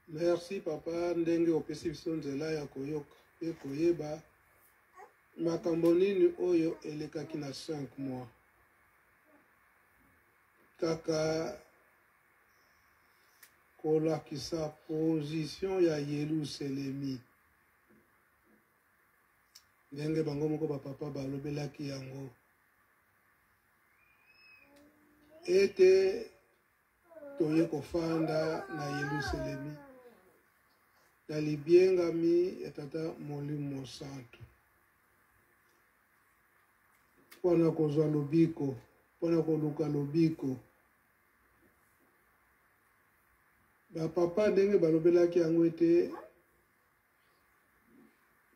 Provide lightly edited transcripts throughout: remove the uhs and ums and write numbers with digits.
Merci papa ndenge opesi biso nzela ya koyoka mpe koyeba makambo nini oyo elekaki na 5 mois kaka kolakisa position ya Yelusalemi ndenge bango moko bapapa balobelaki yango ete toye kofanda na Yelusalemi na libiengami ya Tata Molimo Mosantu mpo na kozwa lobiko, mpo na koluka lobiko. Bapapa ndenge balobelaki yango ete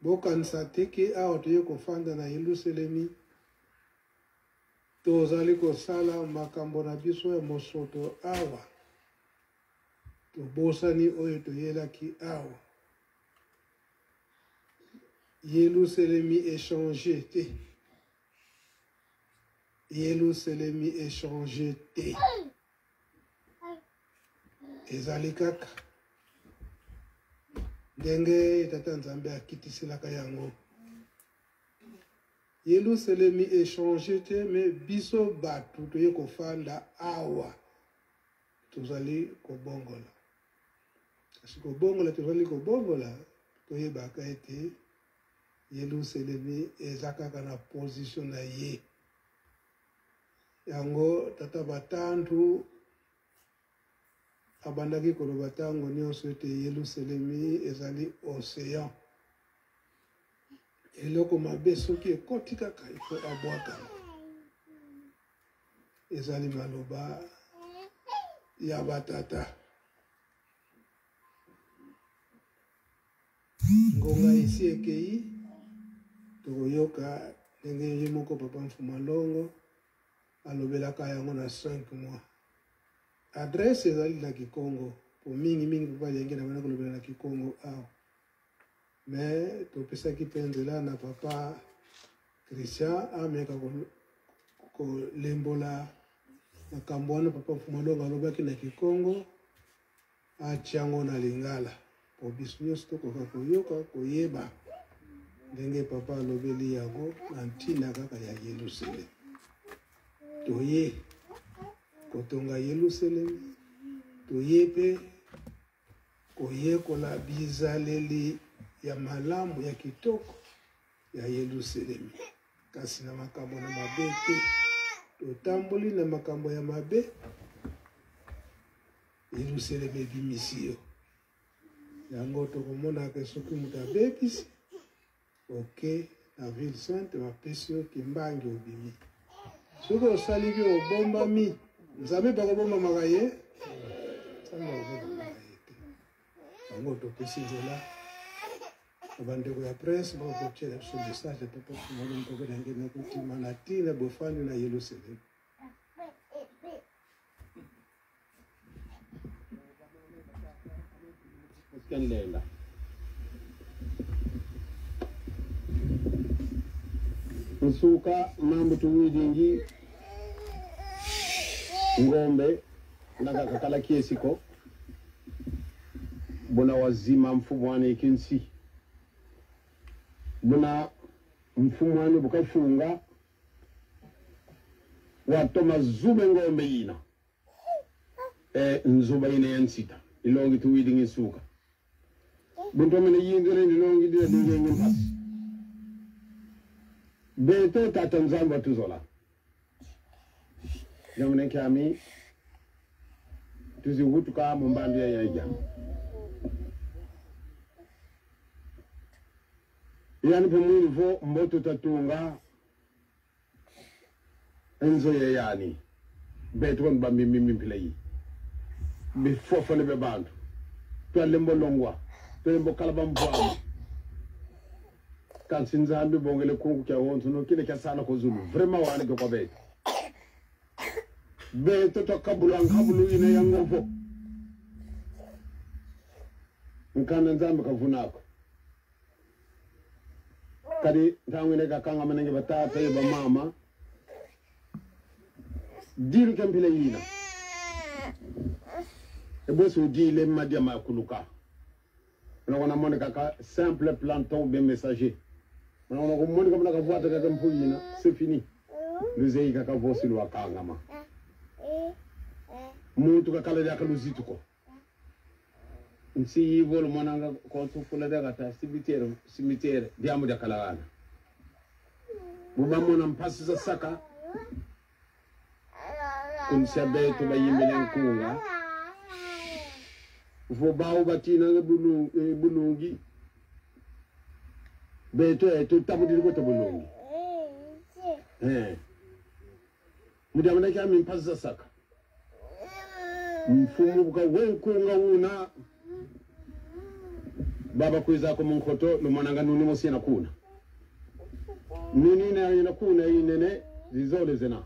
bokanisa te ke awa toye kofanda na Yelusalemi Tozali kosala makambo na biso ya mosoto awa, tobosani oyo toyelaki awa. Yelusalemi echange te. Yelusalemi echange te. Ezali kaka ndenge Tata Nzambe akitiselaka yango. Yelusalemi e changer te mais biso batu toye kofanda awa tozali kobongola. Kasi kobongola tozali kobongola toyebaka ete Yelusalemi eza kaka na position na ye. Yango tata batantu abandaki koloba ntango nyonso ete Yelusalemi ezali ocean. Eloko mabe soki ekoti kaka ifo abwaka yango. Ezali maloba ya batata. Ngonga esi ekei, tokoyoka ndenge ye moko papa Mfuma Longo alobelaka yango na 5 mois. Adresse ezali na Kikongo, po mingi mingi papa Yenge na bana kolobela na Kikongo awa. Mais topesaki mpe nzela na papa Christian ameka kolembola makambo wana papa Mfuma Longo alobaki na Kikongo, atia yango na Lingala po biso nyonso tokoka koyoka koyeba ndenge papa alobeli yango na ntina kaka ya Yelusalemi. Toye kotonga Yelusalemi, toye mpe koyekola bizaleli ya malamu ya kitoko ya Yelusalemi, kasi na makambo na mabe te. Totamboli na makambo ya mabe, Yelusalemi ebimisi yo. Yango tokomonaka soki moto abebisi oke na ville sainte, bapesi yo kimbangi, obimi. Soki osali bi obombami, Nzambe bakobombamaka ye, Nzambe akobombamaka ye te. Yango topesi nzela na bandeko ya presse bakotiela biso message ya papa Fumolo Mpokela Ngenda kotima na ntina bofandi na Yelusalemi. Ndlela. Nsuka mambo tuwidingi ngombe nakakakala kiesiko buna wazima mfumwane ikinsi buna mfumwane bukafunga watoma zube ngombe yina e nzuba ine ya nsita ilongi tuwidi nginsuka buntomene yindire ndilongi dira dingenge mpasi beto tata nzambe atuzola jamune kyami tuzihutuka mu mbandu ya yaija yani pemwini vo mboto tatunga enzo ye yani betu bantu bamimimimpila yi bifofone be bantu twalembo longwa twelembo kala bamvwama kansi nzambi bongele kungu kya wonso no kile kya sala ko zulu vraiment wana ke kwa betu betu twakabula nkabulu ine ya ngovo nkana nzambi kavunako kadi ntangwene kakanga manenge batata ye bamama dilu kempile yina ebosi udile madia makuluka. Muna kona kaka simple planton bien messager. Muna kona kumoni kama nakavuata kaka mpuyina, c'est fini. Luzei kaka vosi lwakangama. Muntu kakala lyaka luzituko. Nsi yivolo mwananga konsufula dakata cimetière cimetière diamu dakalagana. Bubamona mpasi za saka kunsia beto bayimbele nkunga. Vobawo batina bulungi. Beto eto tamudiri kote bulungi. Mudiamana kyami mpasi za saka. Mfumu buka wenkunga una baba kuiza ko munkoto lumonanga nuni musina kuna. Nuni na ina kuna inene zizole zena.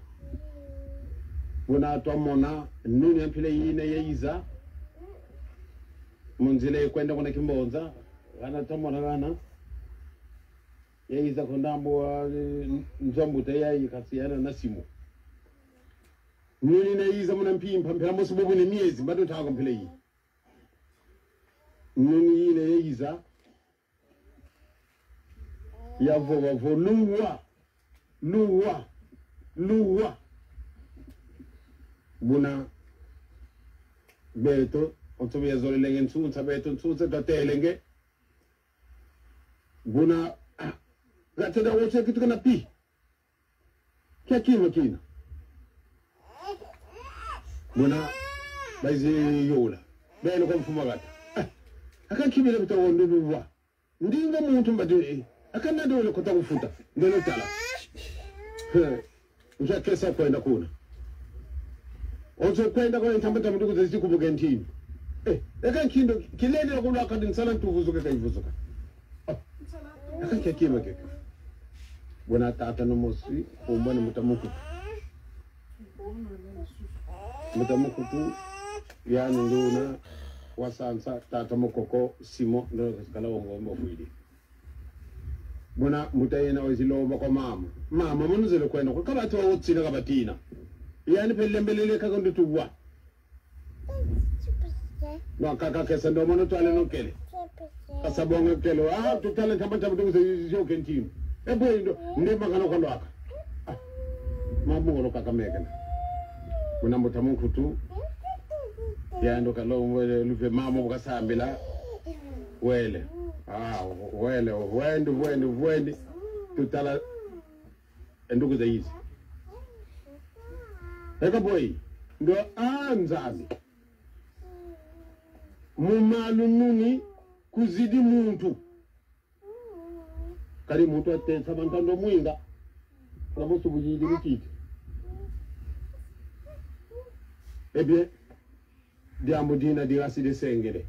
Buna twamona nuni ampile ine yeiza. Munzile kwenda kuna kimbonza gana twamona gana. Yeiza kondambo nzombuta yayi kasiyana na simu. Nuni na yiza muna mpimpa mpela mosi bubu ni miezi bado ntako mpele yi. Nuni yine yiza yavo vo luwa luwa luwa buna beto ontobe zole lenge ntsunza beto ntsunza tatelenge buna gatenda woche kitu kana pi kya kima kina buna baizi yola beno kwa mfuma gata akankibile bitawondo luwa ndinga muntu mbadwe akanadole kutakufuta ndelo tala njakesa kwenda kuna ozo kwenda kwa ntamba tamdu kuzi kubuga ntini akankindo kilele kulwa kadin salan tuvuzuka kaivuzuka akankekima keke buna tata no mosi umbona mutamukutu mutamukutu yani nduna wasansa tata mokoko simo ndo kala wongo mbwili buna mutayena wazilomba kwa mama mama munuzele kwenda kwa kabati wa utsina kabatina yani pelembelele kakondo tuwa no kaka kesa ndo mono twale nokele kasabonga kelo tutale tamba tamba tukuze kentino ebo ndo ndema kana kwando aka mabugo kakamekana buna mutamukutu yando kalombo lupe mama bukasambila wele wele wendi wendi wendi tutala enduku za hizi eka boy ndo anzazi mumalu nuni kuzidi muntu kali muntu atensa bantando mwinga namusu bujidi mutiti ebye diambo dina dirasi de sengere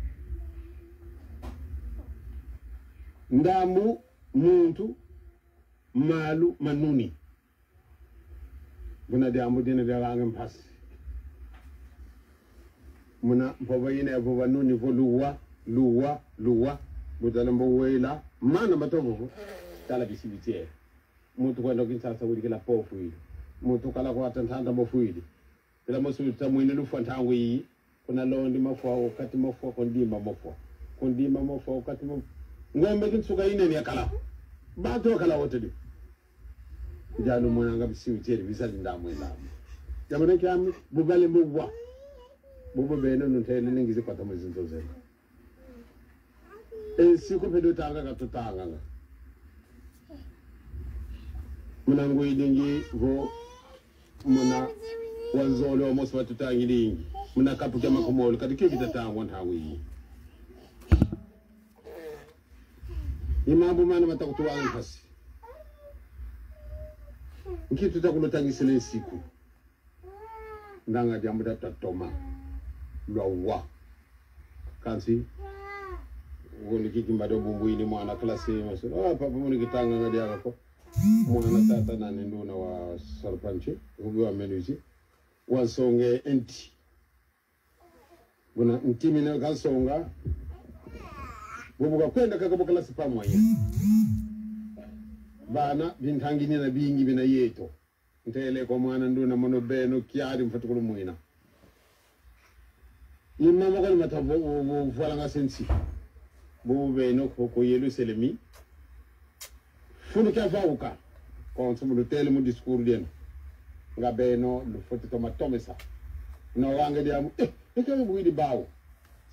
ndambu muntu malu manuni buna diambo dina diranga mpasi muna mpoba yine mpoba nuni vo luwa luwa luwa butala mbo wela mana matovo tala bisibitiere muntu kwenda kinsasa kulikela pofu ili muntu kala kwa tantanda bofu ili bila mosu tamwine lufa ntangu iyi kuna londi mafua wakati mafua kondima mafua kondima mafua wakati mafua ngombe kinsuka ine ni akala bato akala wote di jalo mwana bisiwitiere bizali ndamwe ndamwe jamane kyami bubale mbwa bubo beno ntele ningizi kwata muzinzo zenu siku pedo tanga katutanga munangu idingi vo muna wanzolo omosi watutangilingi muna kapu kya makomolo kati kyo kitatangwa ntawi imambo mana matakutuwanga mpasi nkitu takulotangisele nsiku ndanga jambo tatoma lwawa kansi woni kikimbado bumbuini mwana klasi maso papa muni kitanga ngadi akako mwana tata nani nduna wa sarpanche ubi wa menuzi wansonge enti buna ntimi na kansonga bubuka kwenda kakabo klasi pamwanya bana bintangini na bingi bina yeto ntele ko mwana nduna mono beno kiari mfatukulu mwina imama ko mata vola nga sensi Bubeno ku Yerusalemi funu ke vauka konso mulutele mu discours dienu nga beno lufoti toma tomesa no wange diamu ikawe buidi bawo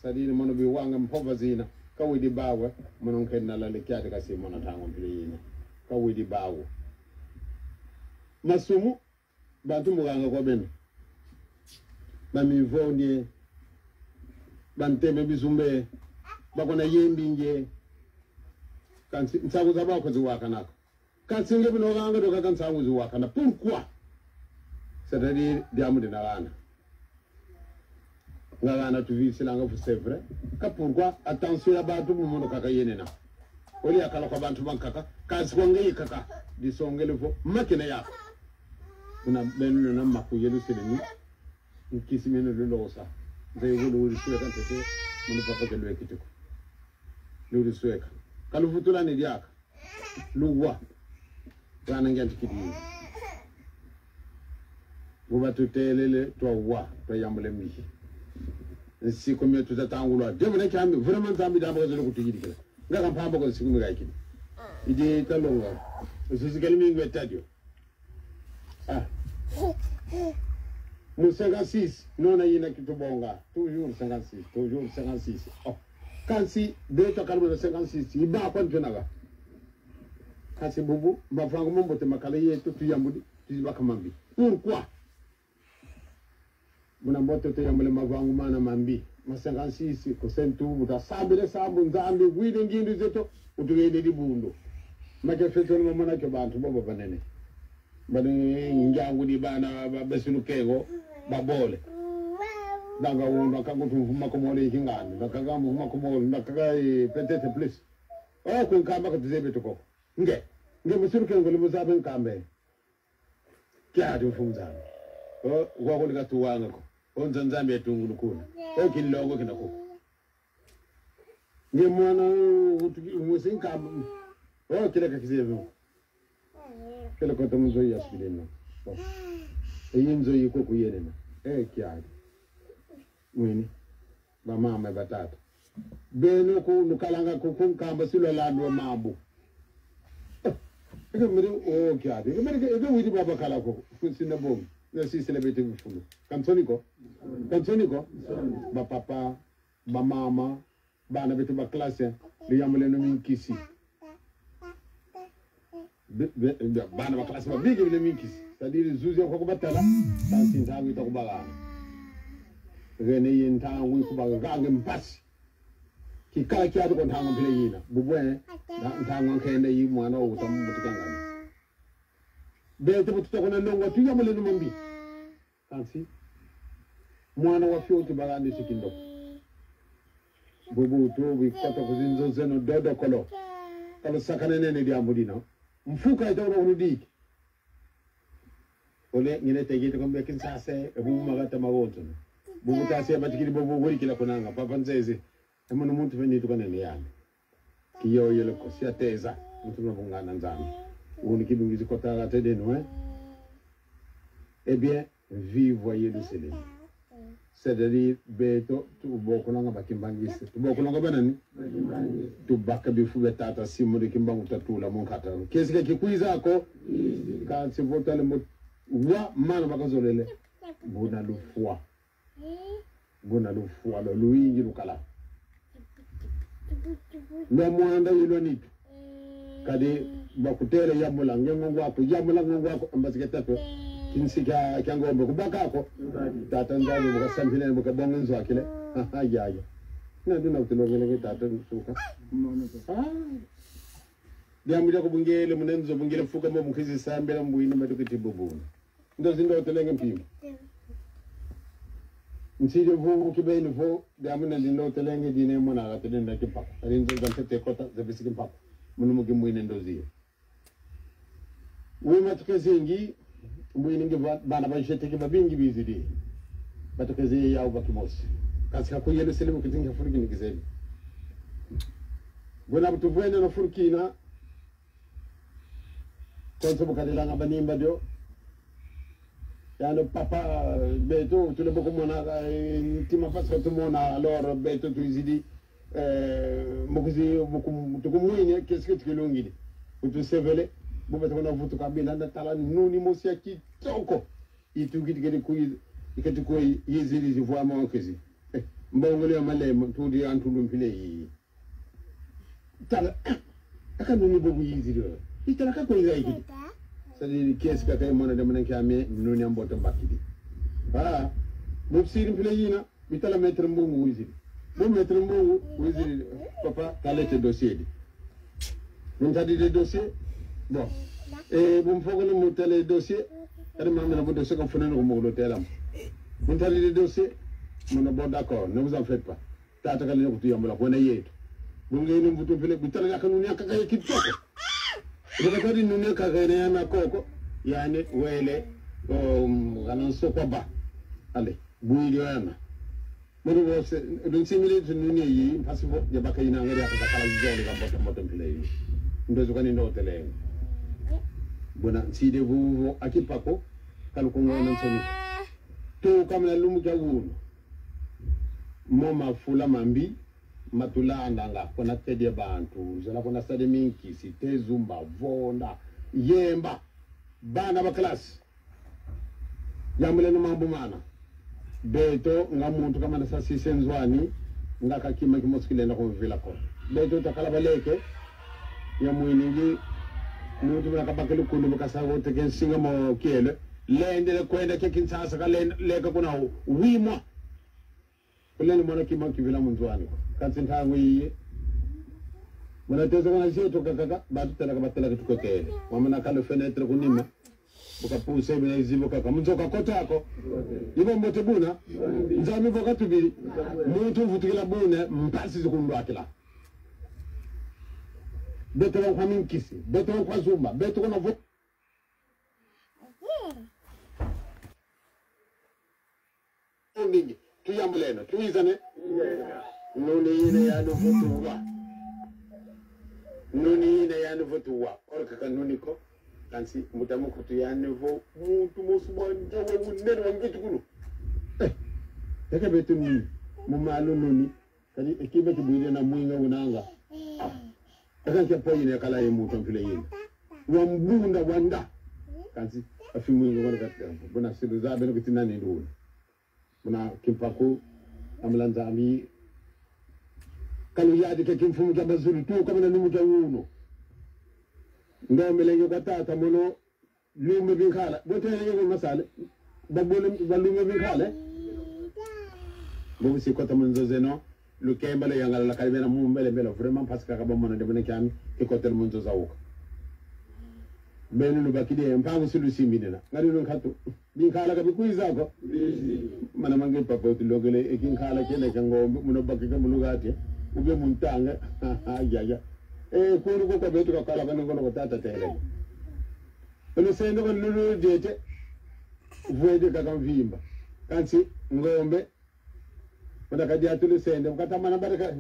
sadini mono bi wanga mpova zina kawidi bawe mono nkenna la lekyate kasi mono tango mpilina kawidi bawo masumu bantu muganga ko beno bamivondie banteme bizumbe bakona yembinje kansi nsangu zabako ziwakanako kansi nge bino ganga doka kansangu ziwakana pourquoi? C'est-à-dire diamu de nagana ngagana tuvisilanga fu c'est vrai ka pourquoi attention ya bantu mumono kaka yenena oli akala kwa bantu bankaka kasi kwa kaka disongele fo makina yako una benu na maku Yerusalemi nkisi meno lulosa nze wulu wulu suweka ntete munu papa ke lwe kitiko lulu suweka kalufutula ni diaka luwa bana ngi antikidi buba tutelele twa twa yambule mihi nsiko mye tutatangulwa demone kyambi vraiment nzambi damba zolo kutujidikila ngaka mpamba ko siku mikakidi ide talonga usisikeli mingi etadio ah mu 56 nona yina kitubonga toujours 56 toujours 56 oh kansi beto kalmo 56 iba kwa ntunaga kasi bubu bafangu mombote makala yetu tuyambudi tuzibaka mambi pourquoi muna mbote to yambule mavangu mana mambi ma 56 ko sentu buta sambile sambu nzambi gwide ngindu zeto utugende dibundo make feto no mona ke bantu bobo banene bani njangu di bana basilukego babole danga wondo kango tuvuma komole kingani ndakaga muvuma komole ndakaga peut-être plus oh ko nkamba ko tuzebe tukoko nge nge musilukego limuzabe nkambe kya tufunzana oh wako likatuwanga ko onza nzambe etungulukuna ekilongo kinako nge mwana musinkamba oh kileka kizebe kele kota muzoyi yasbileno eyinzo yiko kuyenena kyali mwini bamama batata beno ku nukalanga kukunkamba silolandwa mabu ike miri o kyali ike miri ike widi baba kala ko sinna bom na si celebrate bifulu kansoniko kansoniko ba papa ba mama bana betu ba classe liyamule no minkisi bana ba classe ba bigi le minkisi c'est-à-dire zuzi ko batala tansi ntangu itakubagana rene yentangu ikubaga mpasi kikala kyatu ko ntangu mpile yina bubwe ntangu nkende yi mwana utamubutikangana bete bututakona ndongo tuyamule no mambi tansi mwana wa fyoti bagandi sikindo bubu to bikata kuzinzo zeno dodo kolo kalo sakane nene diambudina mfuka ita unudiki ole ngine tegete kombe kinsase ebu magata magonzo bubu tase batikiri bubu wuri kila kunanga papa nzeze emono muntu feni tukane ne yami kiyo yele ko sia teza muntu no bungana nzambi uni kibingizi kotara tede no eh bien vive Yerusalem c'est-à-dire beto tubokolanga bakimbangisi tubokolanga banani tubaka bifu betata simu kimbangu tatula monkata kesike kikuizako kansi votale mo wa mana bakazolele bona lufwa bona lufwa lo luingi lukala no mwanda ilonitu kadi bakutele yamula ngengo wako yamula ngengo wako ambasiketato kinsika kyangombe kubakako tata nzambi bukasamphile bukabonga nzwakile yaya nandina kutilongele tata nsuka diamuja kubungele munenzo bungele fuka mo mukhizi sambela mbuyini matukiti bubuna ndozinto telenge mpimo nsije vu kibeni vo diamuna lindo telenge dine mona gatende kimpaka arinzo zamfete kota zebisiki mpaka munu mugimwine ndoziyo we matukezingi mbuyini ngi bana bajeteki babingi bizidi batukezi yawo bakimosi kasi ko Yerusalemu kizinga furukini kizeli gona butuvwene na furukina konso bukalelanga banimba dio yano papa beto tule bokumona tima parce que tumona alors beto tuizidi Mokuzi tukumwine kesike tukilungile utusevele bubata kuna vutu kabila ndatala nuni mosi ya kitoko itukiti kuyi ikati kuyi yizili zivwa mokezi mbongole ya malemo tudi antundu mpile yi tala aka nuni bobu yizili itala ka kuyi zaidi c'est-à-dire qu'est-ce que kay mona dem nanki ame nuni amboto mbakidi ah mupsiri mpile yina bitala maître mbungu wizili bon maître mbungu wizili papa talete dossier di mun tadi de dossier bon et bon fogolo mu tele dossier kadi mamina bo dossier ko funene ko moglo telam mun tadi de dossier mon bon d'accord ne vous en faites pas tata kali ko tuyambula ko na yeto bon ngene mbuto pele bitala yakanu nyaka kay kitoko Rukatari nune kagene yana koko yani wele ganan soko ba ale buili yana muru wose runsimile nune yi pasibo ya bakayina ngari akakala zole ga boto boto pele yi ndozo kani ndo tele bona nside vuvo akipako kalukunga na nsoni to kamla lumu ja wuno moma fula mambi matula andanga kona tedie bantu zala kona stade minkisi tezumba vonda yemba bana ba class yamule no mambo mana beto nga muntu kama na sasi senzwani nga kakima kimoskile na kumvila ko beto takala baleke ya muiningi muntu na kabakelu kundu bakasago teken singa mo kiele lende kwenda ke kinsasa ka leka kuna wimwa kuleni mwana kima kivila munzwani kansi ntango iye mwana tezo kana sio kaka batu tena kabatela kitukokele wamana kalo fenêtre kunima bukapuse bina izibo kaka munzoka kotako ibo mbote buna nzami boka tubiri muntu mvutukila bune mpasi zikundwakila beto kwa minkisi beto kwa zumba beto kwa ningi tuyambuleno tuizane nuni ine yanuvutuwa nuni ine yanuvutuwa orkaka nuniko kansi mutamu kutu yanuvo muntu mosubanja wunene wangitukulu eke betu nuni mumalu nuni kadi ekibe kibuile na mwinga unanga akanke poyine kala ye muntu mpile yine wambunda wanda kansi afi mwinga wana katambo bona sidu zabe no kitinani nduna muna kimpaku amlanza ami kalu yadi ke kimfumu kya bazulu tu kama numu kya uno ndo melenge kwa tata mono lume binkhala bote yego masale babole balume binkhale bobu sikota munzozeno lukemba le yangala la kalibena mumbele mbele vraiment parce que akaba mona debone kyami ke kotel munzoza uka benu lubakide mpango silusimbinena ngari lunkatu binkhala kabikuizako mana mange papa utilogele ekinkhala kene kangombe munobakika mulugati ube muntanga ya kuru ko betu ka kala bana ngono tata tele ono sendo ko lulu jete vwede kakamvimba kansi ngombe ona kadia tulu sende mkatamana baraka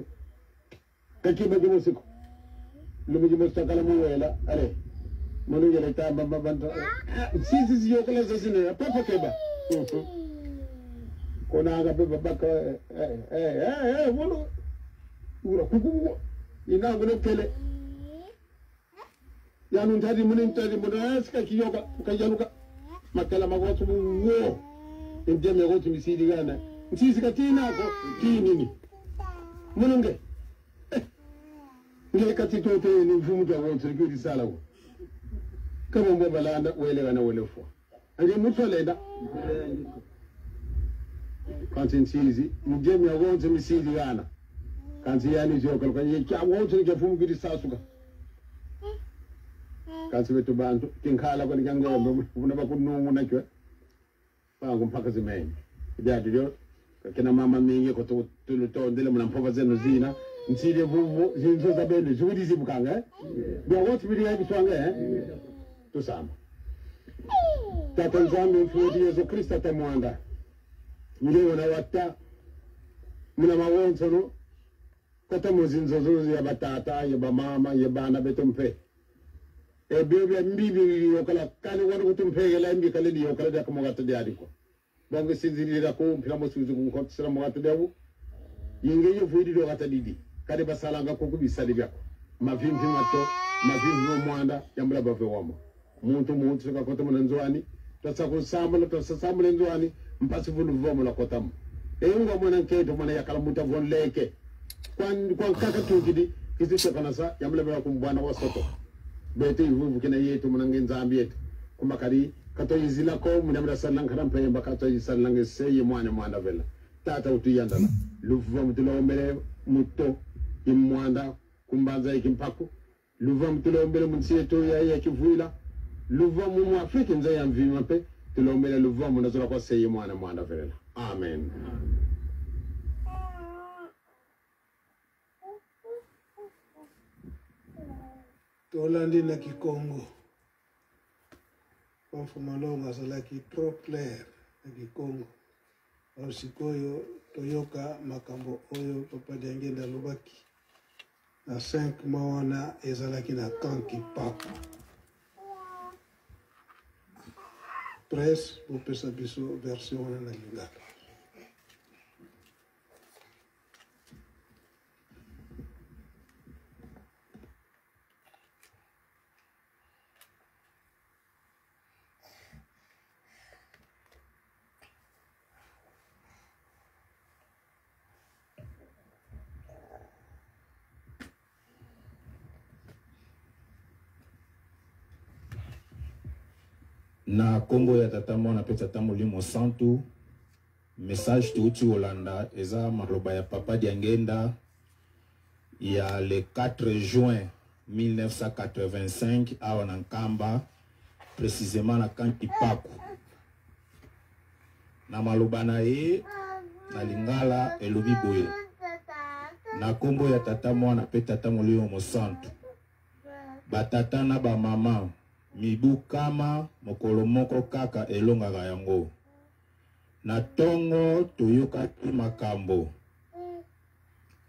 kakiba jimusiko lumu jimusiko kala muwela ale monu yele tamba bamba sisi si yokala sasine papa keba kona aga beba baka monu ura kuku inango ne kele yanu ntadi muni ntadi muni sika kiyoka kayanuka makala magotu wo ndeme gotu misidi gana nsisi katina ko tinini mununge nge katitote ni mfumu ja wotu kudi sala wo kama mbo balanda wele wana wele fo anje mutsolenda kanti nsizi ndeme gotu misidi gana kanti yani joka kanye kya wotu ke mfumu kudi sasuka kanti betu bantu kinkhala kwani kangombe kuna bakunungu nakyo bangu mpaka zimenye jadi kina mama mingi ko tulutondele muna mpova zenu zina nsile vuvu zinzo zabenu zuri zibukanga bya wotu biri yabiswanga tusama tata nzambi mfuti Yesu Kristo atamwanda ngewe na wata muna mawonsono kata muzinzo zuzi ya batata ya bamama ya bana betumpe ebyo bya mbibi yokala kani wanu kutumpegela mbi kalili yokala dya kumugata dyariko bongo sinzirira ko mpira musuzu kunkotsira mugata dyabu yinge yo vuidi do gata didi Kadi basalanga kuku bisali byako mavimvi mato mavimvi mamwanda yambula bave wamo muntu muntu sokakota muna nzwani tosakusambula tosasambula nzwani mpasi vulu vomula kotamu engwa mwana nketo mwana yakala muta vonleke kwa kaka tukidi kisichokanasa yambula bela kumbwana wa soto bete ivuvu kina yetu mwana ngenzambi yetu kumakari katoyizilako munamira salanga mpemba katoyisalanga seye mwana mwana vela tata utuyandala luva mutulombele muto imwanda kumbanza ikimpaku luva mutulombele munsi yetu ya kivuila luva mu Afrika nza ya mvima pe tulombele luva munazora kwa seye mwana mwana vela amen, amen. Tolandi na Kikongo Mfumu azalaki trop clair na Kikongo. Sikoyo toyoka makambo oyo Papa Diangenda alobaki na 5 mois wana ezalaki na camp Kipaku. Presse bopesa biso version wana na lingala. Na kombo ya tata mwana pe tata molimo santu, message touti kolanda eza maloba ya Papa Diangenda ya le 4 juin 1985 awa na Nkamba, précisément na camp Kipaku. Na maloba na ye na lingala elobi boye: na kombo ya tata mwana pe tata molimo mosantu, batata na bamama mibu kama mokolo moko kaka elongaka yango. Na tongo toyokaki makambo.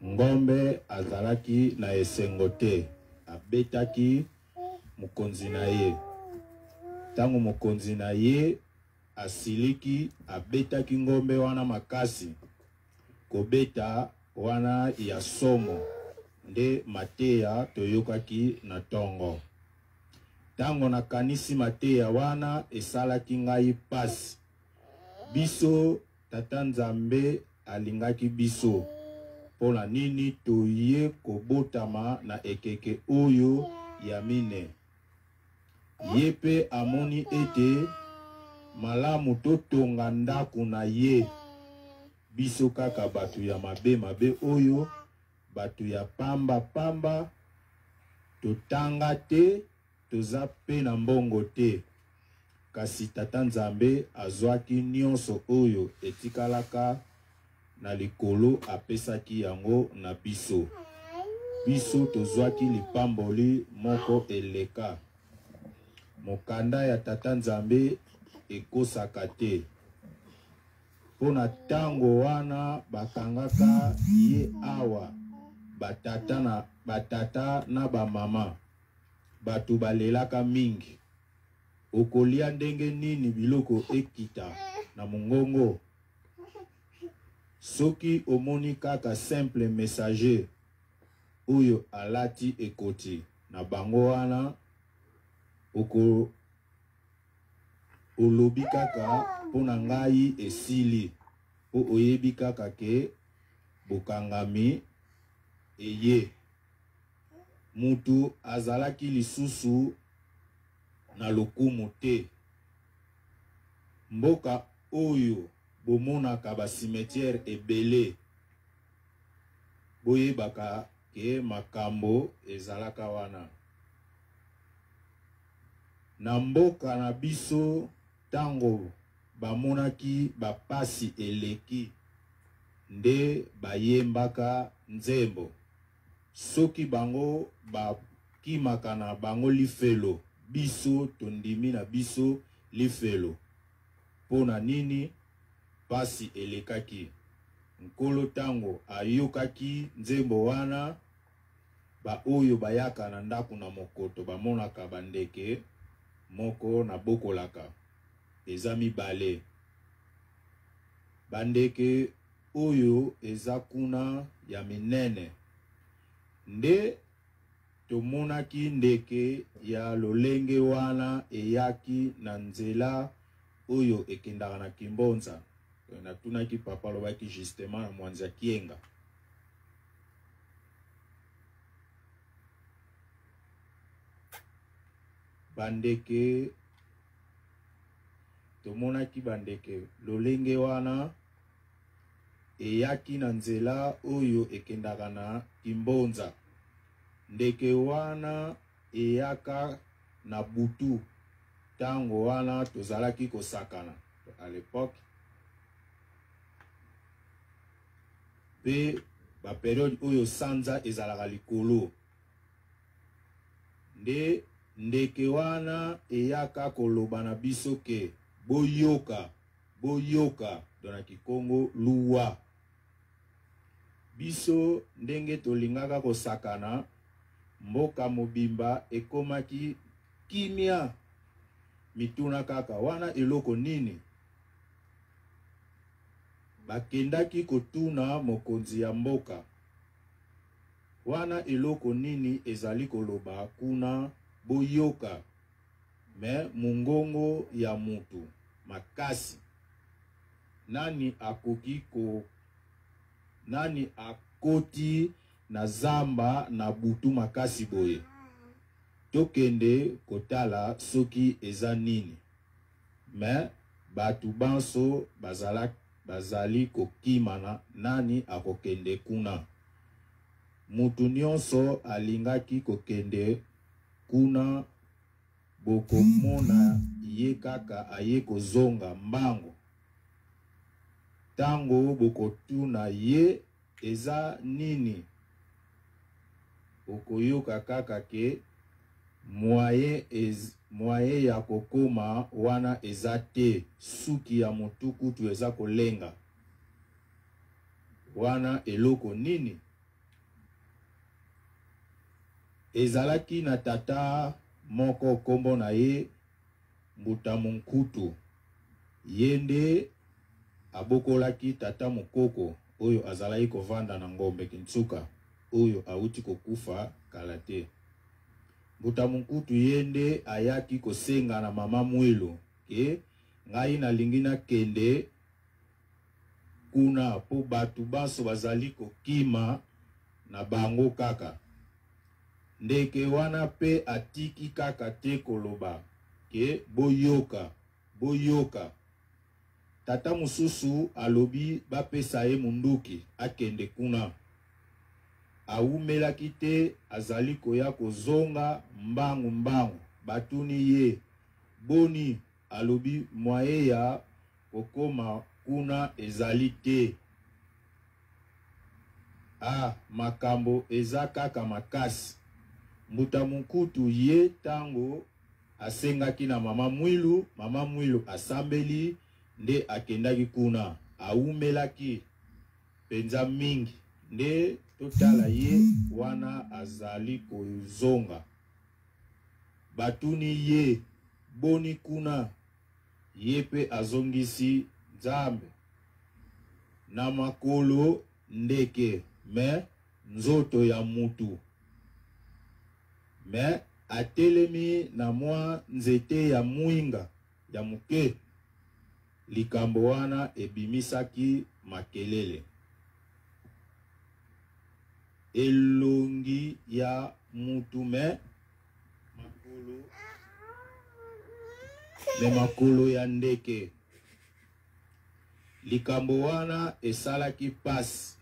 Ngombe azalaki na esengo te, abetaki mokonzi na ye. Tango mokonzi na ye asiliki, abetaki ngombe wana makasi. Kobeta wana ya somo nde mateya toyokaki na tongo. Tango nakanisi mateya wana esalaki ngai pasi. Biso Tata Nzambe alingaki biso. Mpo na nini toye kobotama na ekeke oyo ya mine? Ye pe amoni ete malamu totonga ndako na ye. Biso kaka bato ya mabe mabe oyo, bato ya pamba pamba, totanga te, toza pe na mbongo te. Kasi Tata Nzambe azwaki nionso oyo etikalaka na likolo apesaki yango na biso. Biso tozwaki lipamboli moko eleka. Mokanda ya Tata Nzambe ekosaka te. Mpo na tango wana bakangaka ye awa batata na batata na bamama bato balelaka mingi. Okolia ndenge nini biloko ekita na mongongo? Soki omoni kaka simple messager oyo alati ekoti na bango wana oko olobi kaka mpo na ngai esili mpo oyebi kaka ke bokangami eye. Mutu azalaki lisusu na lokumu te. Mboka oyo bomonaka ba cimetière ebele, boyebaka ke makambo ezalaka wana. Na mboka na biso tango bamonaki ba pasi eleki nde bayembaka nzembo. Soki bango ba kimaka na bango lifelo, biso tondimi na biso lifelo. Po na nini pasi elekaki? Nkolo tango ayokaki nzembo wana, ba oyo bayaka na ndako na mokoto bamonaka ba ndeke moko na bokolaka. Eza mibale. Ba ndeke oyo eza kuna ya minene. Nde tomonaki ndeke ya lolenge wana eyaki na nzela oyo ekendaka na Kimbonza. Natunaki papa, alobaki justement na Mwanza Kienga. Bandeke, tomonaki bandeke lolenge wana eyaki na nzela oyo ekendaka na Kimbonza. Ndeke wana eyaka na butu, tango wana tozalaki kosakana à l'epoque, pe ba periode oyo sanza ezalaka likolo, nde ndeke wana eyaka koloba na biso ke boyoka, boyoka, donc na kikongo luwa. Biso ndenge tolingaka kosakana, mboka mobimba ekomaki kimia, mituna kaka wana eloko nini? Bakendaki kotuna mokonzi ya mboka, wana eloko nini ezali koloba kuna boyoka, mais mungongo ya mutu makasi, nani akoki ko nani akoti na zamba na butu makasi boye? Tokende kotala soki eza nini. Mais batu banso bazala bazali kokima na nani akokende kuna? Mutu nionso alingaki kokende kuna bokomona ye kaka aye kozonga mbango. Tango bokotuna ye eza nini, okoyoka kaka ke moyen ez, moyen ya kokoma wana eza te, suki ya mutu kutu eza kolenga. Wana eloko nini? Ezalaki na tata moko kombo na ye Mbuta Munkutu. Ye nde abokolaki tata Mukoko oyo azalaki kovanda na Ngombe Kintsuka oyo awuti kokufa kala te. Mbuta Munkutu ye nde ayaki kosenga na mama Mwilu ke ngai nalingi nakende kuna po batu banso bazali kokima na bango kaka. Ndeke wana pe atiki kaka te koloba ke boyoka, boyoka. Tata mosusu alobi bapesa ye munduki akende kuna. Awumelaki te azali koya kozonga mbangu mbangu. Batuni ye boni? Alobi moyen ya kokoma kuna ezali te. Ah makambo eza kaka makasi. Mbuta Munkutu ye tango asengaki na mama Mwilu, mama Mwilu asambeli nde akendaki kuna. Awumelaki penza mingi nde totala ye wana azali kozonga. Batuni ye boni kuna? Ye pe azongisi Nzambe na makolo ndeke mais nzoto ya mutu mais atelemi na mwa nzete ya mwinga ya muke, likambo wana ebimisaki makelele. Elongi ya mutu mais makolo mais makolo ya ndeke. Likambo wana esalaki pasi.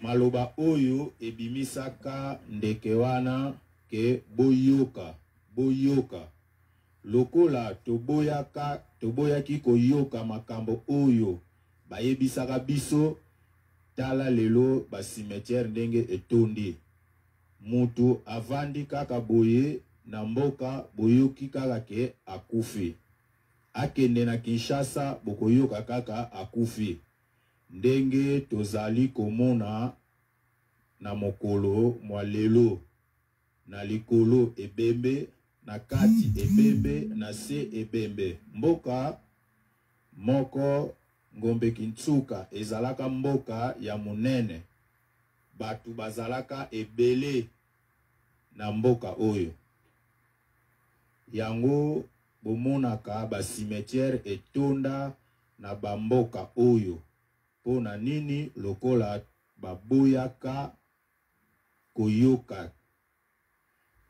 Maloba oyo ebimisaka ndeke wana ke boyoka, boyoka. Lokola toboyaka, toboyaki koyoka makambo oyo bayebisaka biso, tala lelo ba cimetière ndenge etondi. Mutu avandi kaka boye na mboka boyoki kaka ke akufi. Akende na Kinshasa bokoyoka kaka akufi. Ndenge tozali komona na mokolo mwa lelo. Na likolo ebembe, na kati ebembe, na se ebembe. Mboka moko Ngombe Kintsuka ezalaka mboka ya monene. Bato bazalaka ebele na mboka oyo. Yango bomonaka ba cimetière etonda na ba mboka oyo po na nini lokola baboyaka koyoka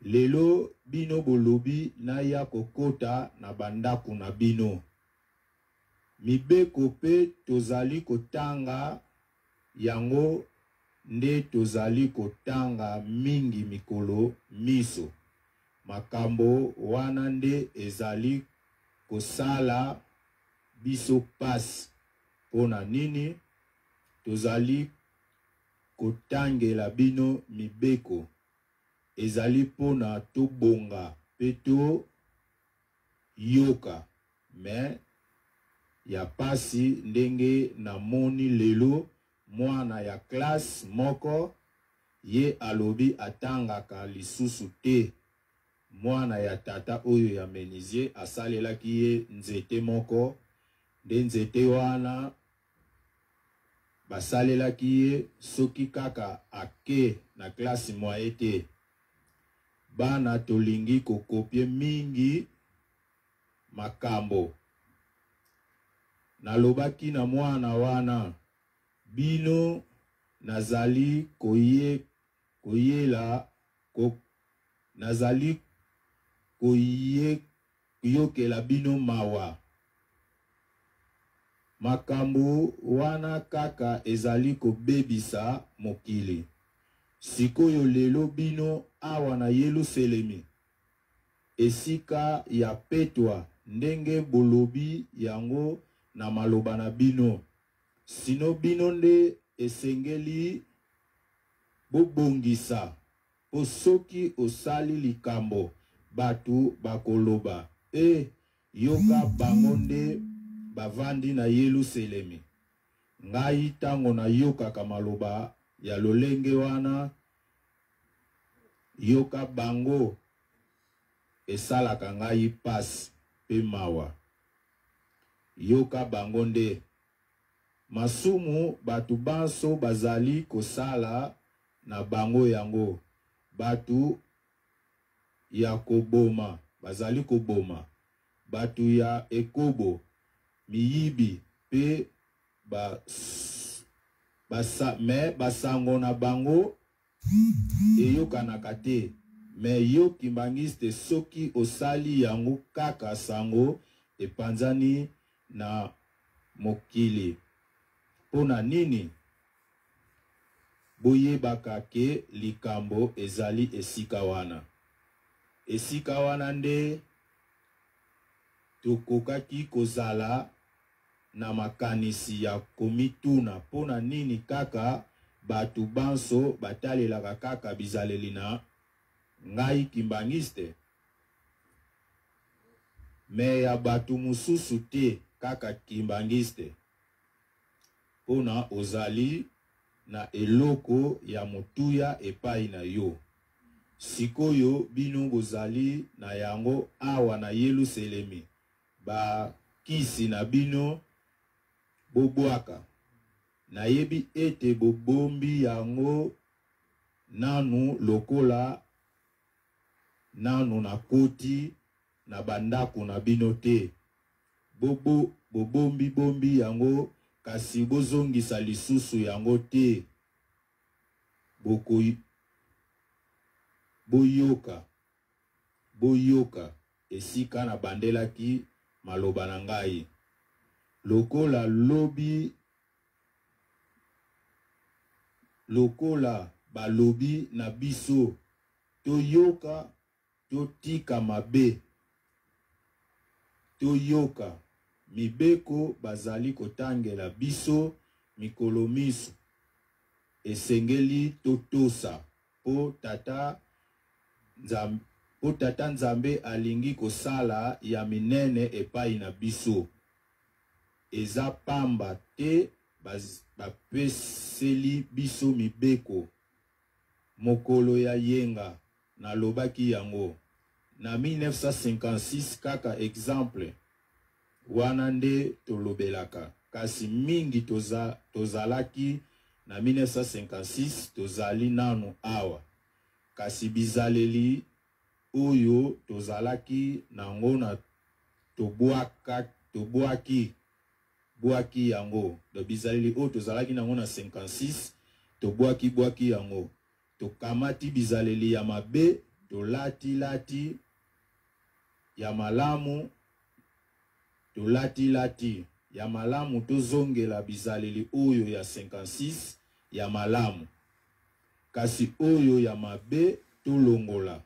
lelo bino bolobi naya kokota na ba ndaku na bino mibeko pe tozali kotanga Yango nde tozali kotanga mingi mikolo minso. Makambo wana nde ezali kosala biso pasi. Mpo na nini tozali kotangela bino mibeko? Ezali mpo na tobonga mpe toyoka. Mais ya pasi ndenge na moni lelo muana ya classe moko ye alobi atangaka lisusu te muana ya tata oyo ya menuisier asalelaki ye nzete moko nde nzete wana basalelaki ye soki kaka ake na classe moyen te bana tolingi ko copier mingi makambo. Nalobaki na mwana wana, Bino, nazali koye, koyela, ko, nazali koye, koyokela bino mawa. Makambo wana kaka ezali kobebisa mokili. Sikoyo lelo bino awa na Yeluselemi, Esika ya petwa, ndenge bolobi yango na maloba na bino. Sino bino nde esengeli bobongisa, po soki osali likambo, batu bakoloba, E, yoka bango nde bavandi na Yeluselemi. Ngai tango nayokaka maloba ya lolenge wana, Yoka bango esalaka ngai pasi pe mawa yoka bango nde masumu batu banso bazali kosala na bango yango batu ya koboma bazali koboma batu ya ekobo miyibi pe ba mais basango na bango Eyokanaka te mais yo kimbanguiste soki osali yango kaka sango epanzani na mokili pona nini? Boyebaka ke likambo ezali esika wana. Esika wana nde tokokaki kozala na makanisi ya komituna mpo na nini kaka bato banso batalelaka kaka bizaleli na ngai kimbanguiste mais ya bato mosusu te kaka kimbanguiste mpo na ozali na eloko ya motuya epai na yo. Sikoyo bino bozali na yango awa na Yeluselemi Ba kisi na bino bobwaka. Nayebi ete bobombi yango nanu lokola nanu nakoti na ba ndako na bino te. Bobo bobombi bombi yango kasi bozongisa lisusu yango te. Boko boyoka. Boyoka esika nabandelaki maloba na ngai. Lokola lobi, lokola balobi na biso, toyoka, totika mabe. Toyoka mibeko bazali kotangela biso mikolo minso. Esengeli totosa. Po Tata Nzambe, po Tata Nzambe alingi kosala ya minene epai na biso. Eza pamba te bapeseli biso mibeko. Mokolo ya yenga nalobaki yango na 1956 kaka exemple wana nde tolobelaka kasi mingi tozalaki Na 1956 tozali nanu awa, kasi bizaleli oyo tozalaki nango na tobwaka tobwaki bwaki yango. Donc bizaleli oyo tozalaki nango na 56 tobwaki bwaki yango. Tokamati bizaleli ya mabe tolati lati ya malamu Tolati lati ya malamu tozongela bizaleli oyo ya 56 ya malamu kasi oyo ya mabe tolongola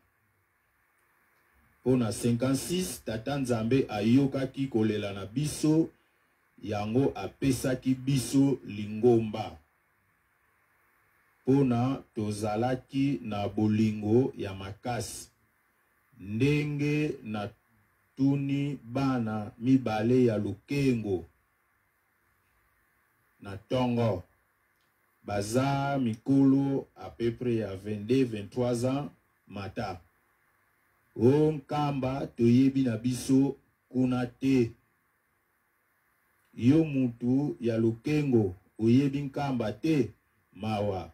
po na 56 tata Nzambe ayokaki kolela na biso yango apesaki biso lingomba pona tozalaki na bolingo ya makasi Ndenge na tuni bana mibale ya lukengo na tongo baza mikolo à peu près ya 22 23 ans mata o nkamba toyebi na biso kuna te yo mutu ya lukengo oyebi nkamba te mawa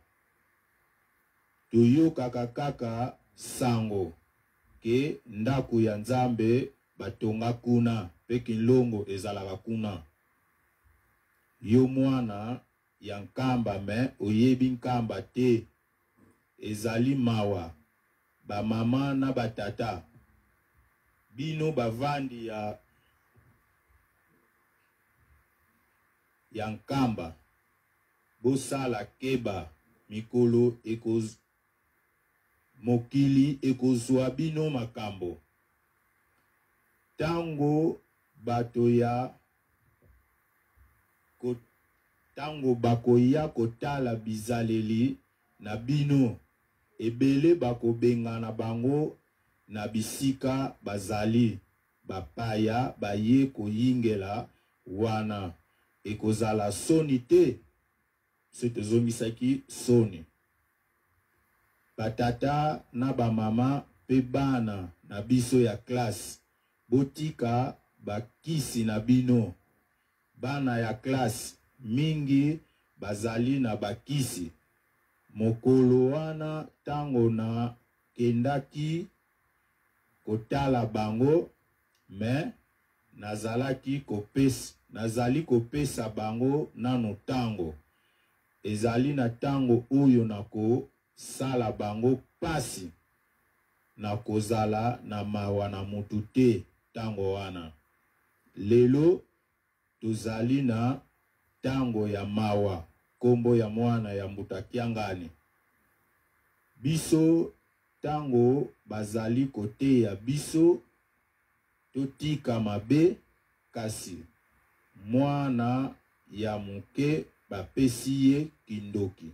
Toyokaka kaka sango ke ndaku ya Nzambe batonga kuna pe kinlongo ezalaka kuna. Yo mwana ya Nkamba mais oyebi Nkamba te ezali mawa ba mama na ba tata bino bavandi ya ya Nkamba. Bosala keba mikolo ekoz mokili ekozua bino makambo. Tango bato ya ko tango bakoya kotala bizaleli na bino ebele bakobengana bango na bisika bazali bapaya baye koyingela wana ekozala soni te? Biso tozongisaki soni. Ba tata na ba mama pe bana na biso ya classe botika ba kisi na bino. Bana ya classe mingi bazali na ba kisi. Mokolo wana tango na kendaki kotala bango mais nazalaki kopesa nazali kopesa bango nanu tango. Ezali na tango oyo nako sala bango pasi. Nakozala na mawa na mutu te tango wana. Lelo tozali na tango ya mawa kombo ya mwana ya mbuta kiangani. Biso tango bazali koteya biso totika mabe kasi mwana ya moke bapesi ye kindoki.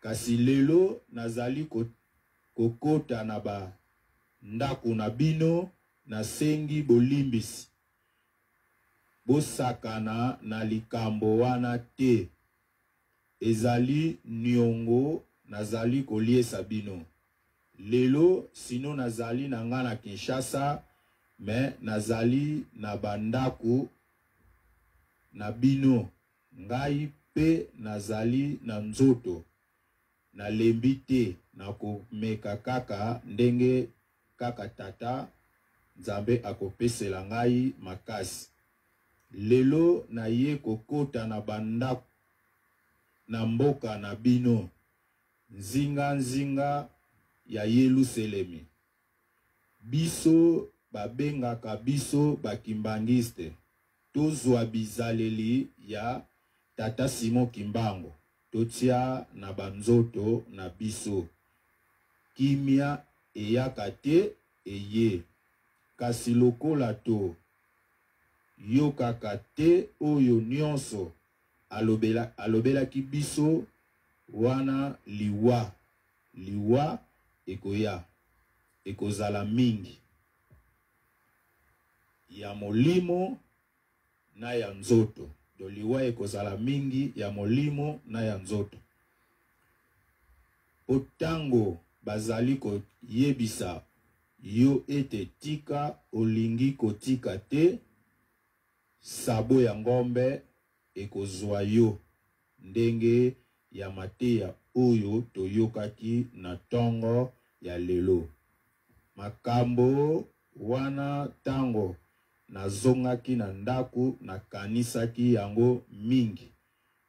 Kasi lelo nazali kokota na ba ndako na bino nasengi bolimbisi. Bosakana na likambo wana te. Ezali niongo nazali koliesa bino lelo sinon nazali na nga na Kinshasa mais nazali na ba ndaku na bino ngai pe nazali na nzoto nalembi te nakomeka kaka ndenge kaka tata Nzambe akopesela ngai makasi Lelo na ye kokota na ba ndaku na mboka na bino nzinga nzinga ya Yeluselemi. Biso ba bengaka biso ba kimbanguiste tozua bizaleli ya tata Simon Kimbangu totia na ba nzoto na biso. Kimia eyaka te eye kasi lokola to yokaka te oyo nionso alobela alobelaki biso wana liwa liwa ekoya ekozala mingi ya molimo na ya nzoto do liwa ekozala mingi ya molimo na ya nzoto po tango bazali koyebisa yo ete tika olingi kotika te sabo ya ngombe ekozua yo. ndenge ya mateya oyo toyokaki na tongo ya lelo. Makambo wana tango nazongaki na ndako nakanisaki yango mingi.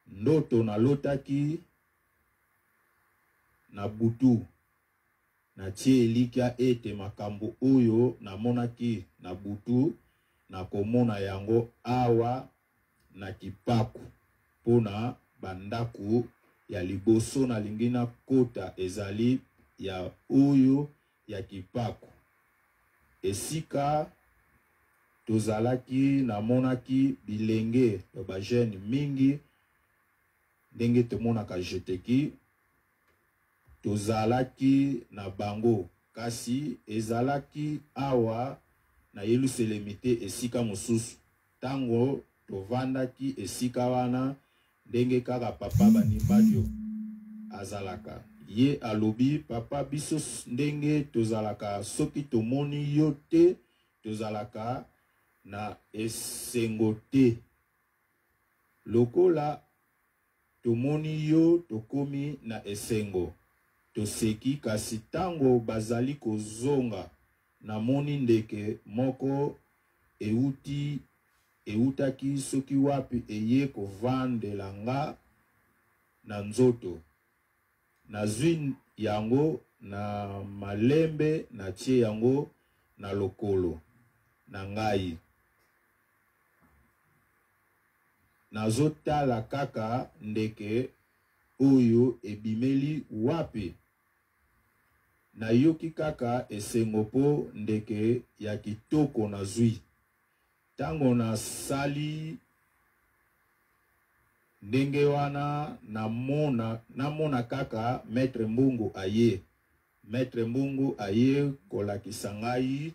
Ndoto nalotaki na butu, natie elikya ete makambo oyo namonaki na butu nakomona yango awa na Kipaku mpo na ba ndako ya liboso nalingi nakota ezali ya oyo ya Kipaku. Esika tozalaki namonaki bilenge to ba jeunes mingi ndenge tomonaka Jeteki tozalaki na bango kasi ezalaki awa na Yeluselemi te esika mosusu. Tango tovandaki esika wana ndenge kaka papa Banimbadio azalaka ye alobi papa biso ndenge tozalaka soki tomoni yo te tozalaka na esengo te lokola tomoni yo tokomi na esengo toseki kasi tango bazali kozonga namoni ndeke moko ewuti ewutaki soki wapi eye kovandela nga na nzoto nazui yango na malembe natie yango na lokolo na ngai nazotala kaka ndeke oyo ebimeli wapi Nayoki kaka esengo po ndeke ya kitoko nazui. Tango nasali ndenge wana namona namona kaka maitre Mbungu aye. Maitre Mbungu aye kolakisa ngai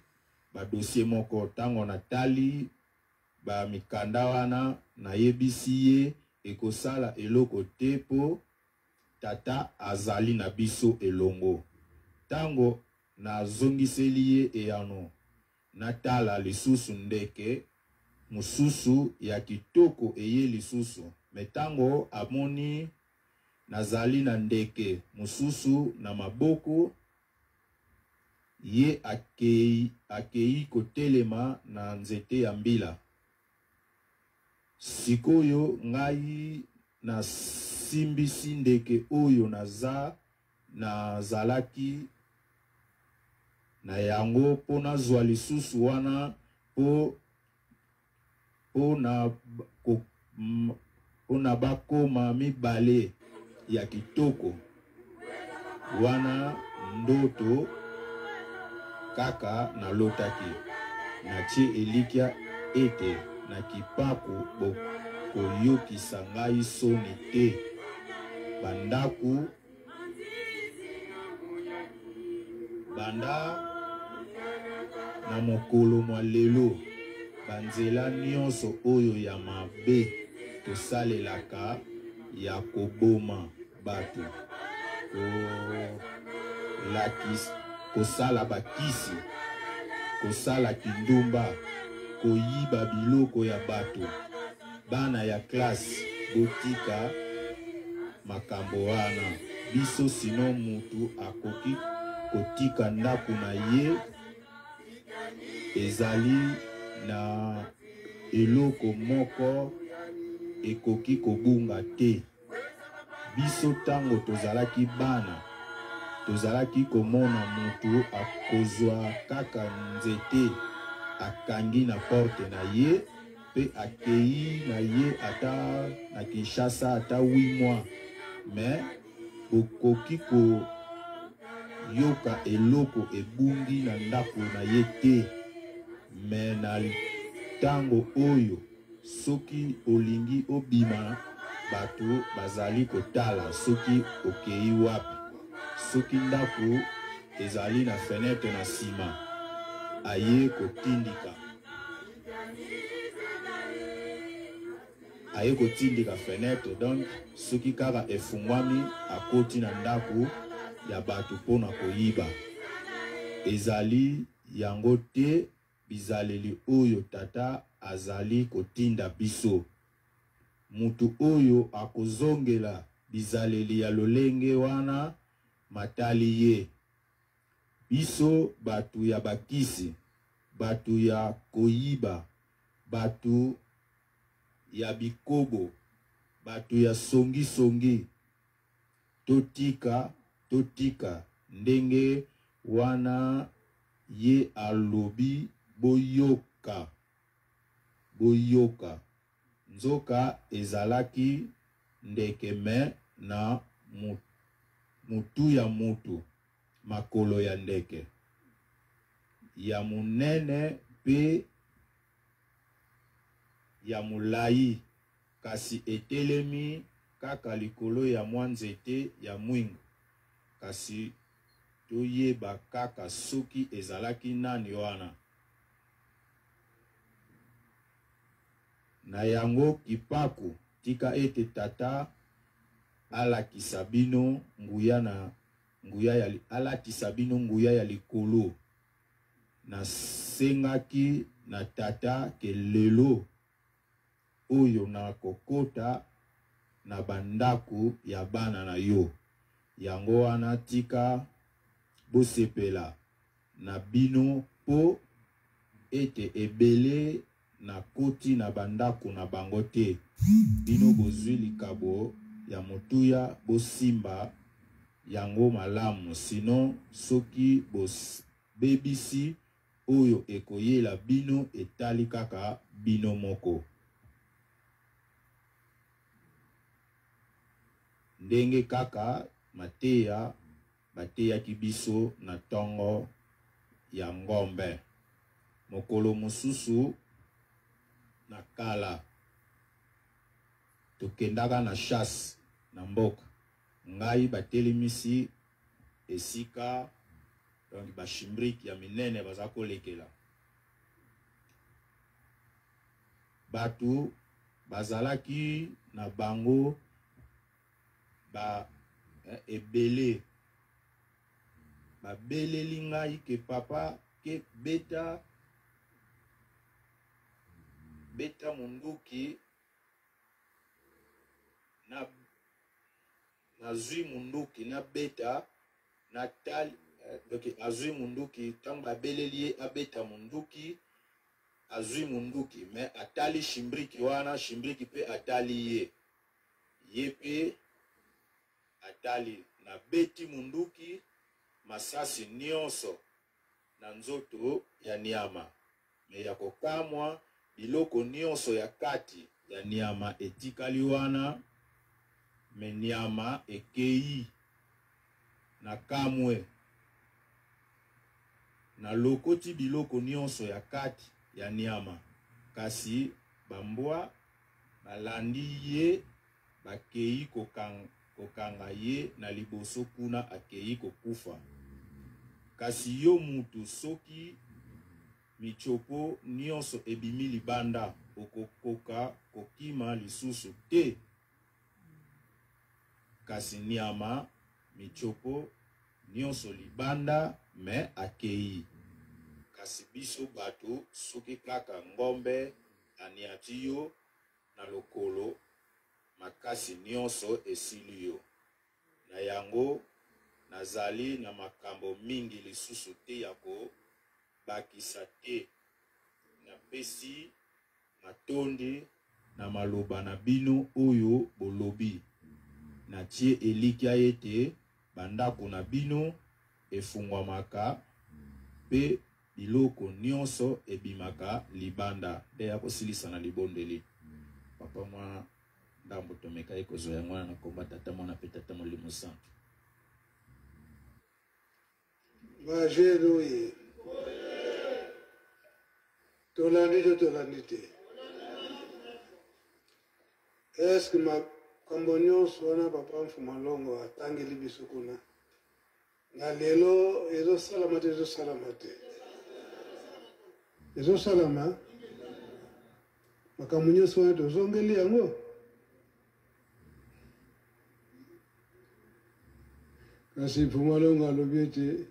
ba dossier moko. Tango natali ba mikanda wana nayebisi ye ekosala eloko te po Tata azali na biso elongo. Tango nazongiseli ye eyano, natala lisusu ndeke mosusu ya kitoko eye lisusu. Mais tango amoni nazali na ndeke mosusu na maboko, ye akei, akei kotelema na nzete ya mbila. Sikoyo ngai na simbisi ndeke oyo naza nazalaki na yango po nazua lisusu wana po po na ko po na bakoma mibale ya kitoko wana ndoto kaka nalotaki. Natie elikya ete na kipaku bokoyokisa ngai soni te. Bandako banda na mokolo mwa lelo, banzela nyonso oyo ya mabe tosalelaka ya koboma bato, kolakis, kosala bakisi, kosala kindumba, koyiba biloko ya bato. Bana ya classe botika makambo wana biso sinon mutu akoki kotika ndaku na ye ezali na eloko moko ekoki kobunga te. Biso tango tozalaki bana tozalaki komona mutu akozua kaka nzete akangi na porte na ye pe akeyi na ye ata na Kinshasa ata 8 mois mais bokoki ko yoka eloko ebungi na ndako na ye te mais na tango oyo Soki olingi obima batu bazali kotala soki okeyi wapi soki ndaku ezali na fenetre na sima aye kotindika aye kotindika fenetre donc soki kaka efungwami akoti na ndaku ya batu pona koyiba ezali yango te bizaleli oyo Tata azali kotinda biso. Mutu oyo akozongela bizaleli ya lolenge wana matali ye. Biso batu ya bakisi, batu ya koyiba, batu ya bikobo, batu ya songi songi, totika, totika ndenge wana ye alobi boyoka, boyoka. Nzoka ezalaki ndeke mais na mutu ya mutu, makolo ya ndeke. Ya munene pe ya mulayi kasi etelemi kaka likolo ya mwa nzete ya mwingu kasi toyeba kaka soki ezalaki nani wana. Na yango, kipaku, tika ete Tata alakisa bino nguya na nguya ya alatisa bino nguya ya likolo. Nasengaki na Tata ke lelo oyo nakokota na ba ndako ya bana na yo. Yango wana tika bosepela na bino mpo ete ebele nakoti na ba ndako na bango te. Bino bozwi likabo ya motuya, bosimba yango malamu, sinon soki bobebisi oyo ekoyela bino etali kaka bino moko. Ndenge kaka mateya bateyaki biso na tongo ya ngombe mokolo mosusu na kala, tokendaka na chasse na mboka ngai batelemisi esika donc ba chimbrique ya minene baza kolekela bato bazalaki na bango ba eh, ebele babeleli ngai ke papa ke beta beta munduki na nazwi munduki nabeta natali eh, donc azwi munduki ntango babeleli ye abeta munduki azwi munduki me atali shimbriki wana shimbriki mpe atali ye Ye pe atali nabeti munduki masasi nionso na nzoto ya niama mais ya kokamwa biloko nionso ya kati ya niama etikali wana mais niama ekeyi nakamwe nalokoti biloko nionso ya kati ya niama kasi ba mbwa Balandi ye bakeyi kokanga ye na liboso kuna akeyi kokufa. Kasi yo mutu soki mitshopo nionso ebimi libanda okokoka kokima lisusu te. Kasi niama mitshopo nionso libanda mais akeyi. Kasi biso batu soki kaka ngombe Aniati yo na lokolo makasi nionso esili yo. Na yango nazali na makambo mingi lisusu te ya ko bakisa te. Na pesi matondi na maloba na bino oyo bolobi. Na tie elikya ete ba ndako na bino efungwamaka pe Biloko nionso ebimaka libanda. Nde ya kosilisa na libondeli. Papa mwa ndambo tomekaki kozwa yango wana na komba Tata Mwana pe Tata Molimo Santu. Ba jeunes oye. Tolandi to tolandi te? Est-ce que makambo nionso wana papa Mfuma Longo atangeli biso kuna Na lelo ezo salama te ezo salama te ezo salama makambo nyonso wana tozongeli yango kasi mpumalonga alobi ete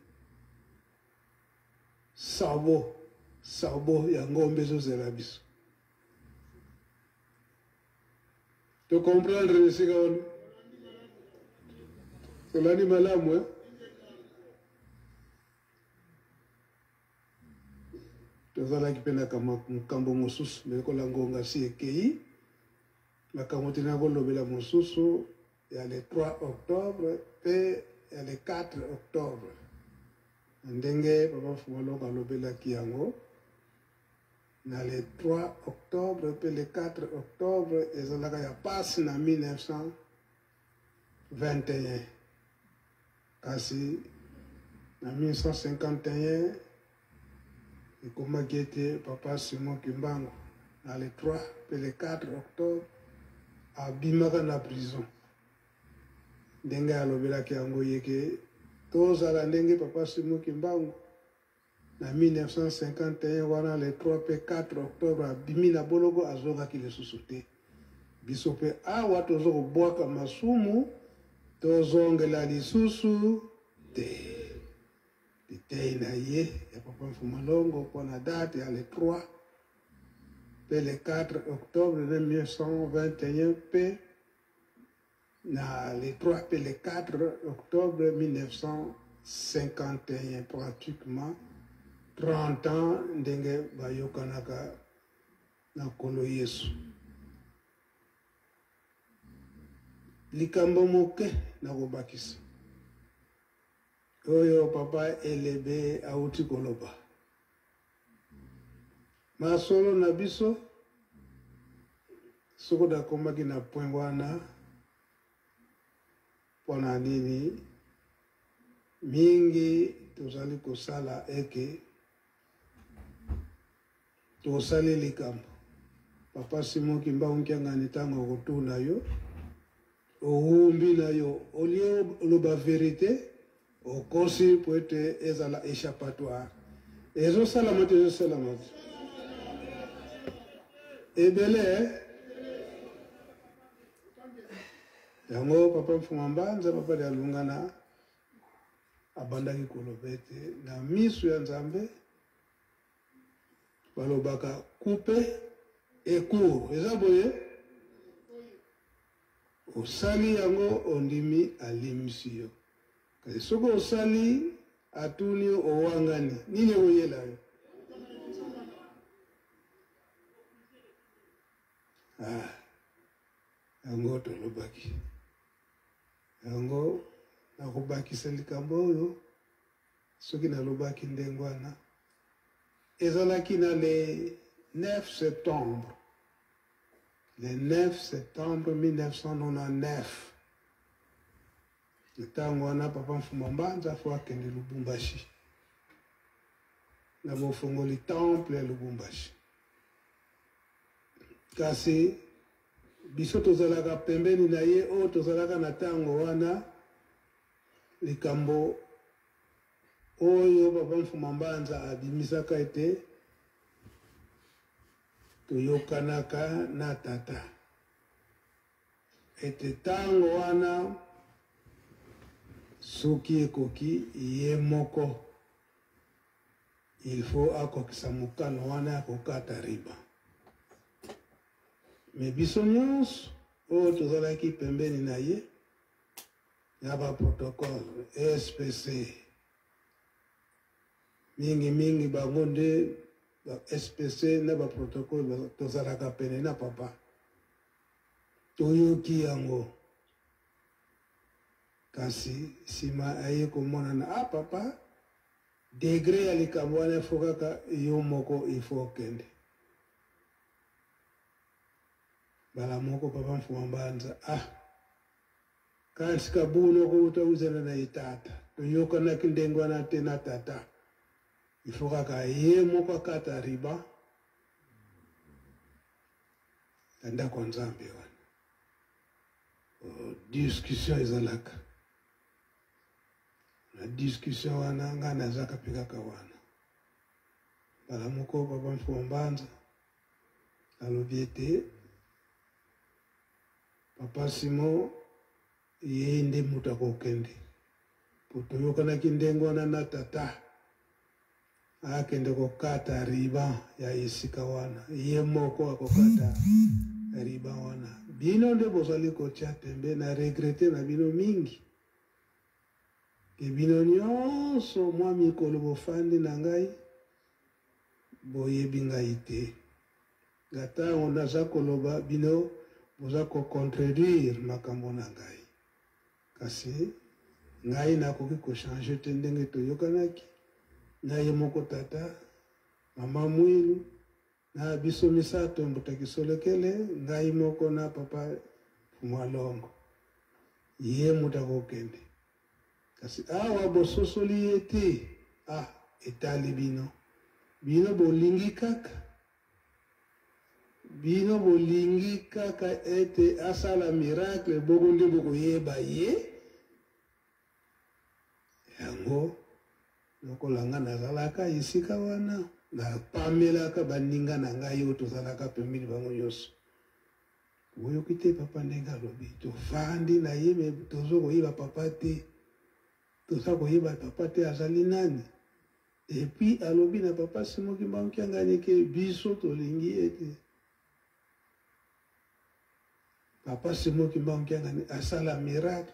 sabo sabo ya ngombe ezozela biso. To comprendre esika wana. Tolandi malamu eh? Tozalaki mpe na makambo mosusu, me lokola ngonga si ekei, makambo tina kolobela mosusu ya le 3 octobre mpe ya le 4 octobre, na ndenge Papa Fumaloko alobelaki yango na le 3 octobre mpe le 4 octobre ezalaka ya pasi na 1921, kasi na 1951 ekomaki ete Papa Simon Kimbangu na le 3 mpe le 4 octobre abimaka na prison. Ndenge alobelaki yango ye ke tozala ndenge Papa Simon Kimbangu na 1951 wana le 3 mpe 4 octobre abimi na boloko, azongaki lisusu te. Biso mpe awa tozo kobwaka masumu, tozongela lisusu te. Litei na ye ya Papa Mfumalongo mpo na date ya le 3 mpe le 4 octobre 1921 mpe na le 3 mpe le 4 octobre 1951, pratiquement 30 ans ndenge bayokanaka na Nkolo Yesu. Likambo moke na kobakisa oyo Papa Elebe auti koloba, masolo na biso soko nakomaki na point wana mpo na nini mingi tozali kosala eke tosali likambo. Papa Simon Kimbangu Kiangani ntango akotuna yo owumbi na yo, olie oloba verite, okosi po ete ezala échappatoire. Ezosalama te, ezosalama te ebele yango. Papa Mfuma Mbanza, Papa de Alungana abandaki koloba ete na miso ya Nzambe balobaka coupe et court, eza boye, osali yango ondimi, alimisi yo. Kasi soki osali, atuni yo, owangani, nini ekoyela yo? Ah, yango tolobaki yango. Nakobakisa likambo oyo, soki nalobaki ndenge wana, ezalaki na le 9 septembre, le 9 septembre 1999. Ntango wana Papa Mfuma Mbanza fo akende Lubumbashi na bofongoli temple ya Lubumbashi, kasi biso tozalaka pembeni na ye oyo tozalaka na ntango wana. Likambo oyo Papa Mfuma Mbanza abimisaka ete toyokanaka na tata ete ntango wana soki ekoki, ye moko il faut akokisa mokano wana ya kokata riba. Me biso nyonso oyo tozalaki pembeni na ye ya ba protocole SPC, mingi mingi bango nde ba SPC na ba protocole, tozalaka pene na papa, toyoki yango. Kasi nsima aye komonana, ah papa, degré ya likambo wana ifo kaka yo moko ifo okende. Mbala moko Papa Mfuma Mbanza, ah, kasi kabuna kouta uzana na ye tata, toyokanaki ndenge wana te na tata, ifo kaka ye moko akata riba ya ndako ya Nzambe wana. Discussion ezalaka na discussion wana, ngai nazaka mpe kaka wana. Mbala moko Papa Mfuma Mbanza alobi ete Papa Simon ye nde moto akokende, po toyokanaki ndenge wana na tata, akende kokata riban ya esika wana, ye moko akokata riban wana. Bino nde bozali kotia tembe na regrette na bino mingi ke bino nionso mwa mikolo bofandi na ngai boyebi ngai te. Nga tango naza koloba bino boza ko contredire makambo na ngai. Kasi ngai nakoki ko changer te ndenge toyokanaki na ye moko tata, mama Muilu na biso misato Mbuta Kisolokele, ngai moko na papa Mfumu Alongo. Ye moto akokende. Kasi awa bososoli ye te, ah etali bino. Bino bolingi kaka Bino bolingi kaka ete asala miracle bongo nde bokoyeba ye? Yango lokola nga nazalaka esika wana napamelaka baninga na ngai oyo tozalaka pembeni bango nyonso. Boyoki te papa ndenge alobi, tofandi na ye me tozo koyeba papa te, toza koyeba papa te azali nani. Et puis alobi na papa Simon Kimbangu Kiangani ke biso tolingi ete papa Simon Kimbangu Kiangani asala miracle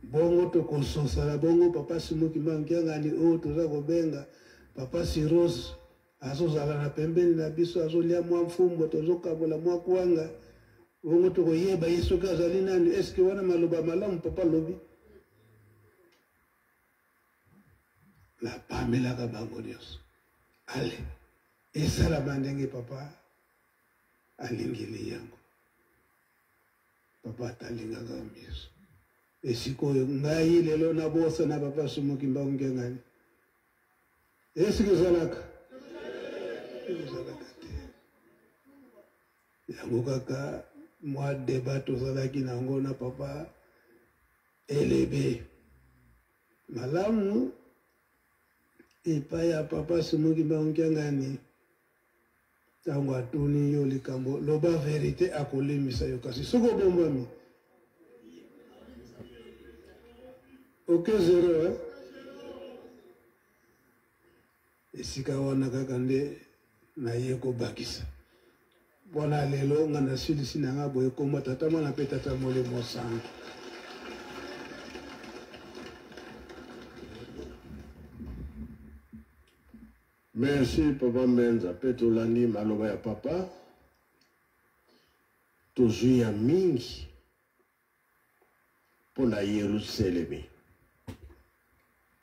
bongo tokososala bongo papa Simon Kimbangu Kiangani oyo toza kobenga papa Siros azozala na pembeni na biso azolia mwa mfumbo tozokabola mwa kwanga bongo tokoyeba ye soki azali nani eske wana maloba malamu papa alobi Napamelaka bango nyonso. Ale, esalama ndenge papa alingeli yango. Papa atalingaka miso. Esikoyo ngai lelo nabosana papa Sumu Kimbangu Kiangani. Esika ezalaka? Ezalaka te. Yango kaka mwa debat tozalaki na yango na papa Elebe. Malamu epai ya papa Simon Kimbangu Kiangani ntango atuni yo likambo loba verite akolimisa yo kasi soki obombami oke zero eh? Esika wana kaka nde naye kobakisa mpona lelo nga nasilisi na nga boye kombo tata mwana mpe tata molimo santu. Merci papa Mbenza pe tolandi maloba ya papa tozui ya mingi pona Yeruselemi.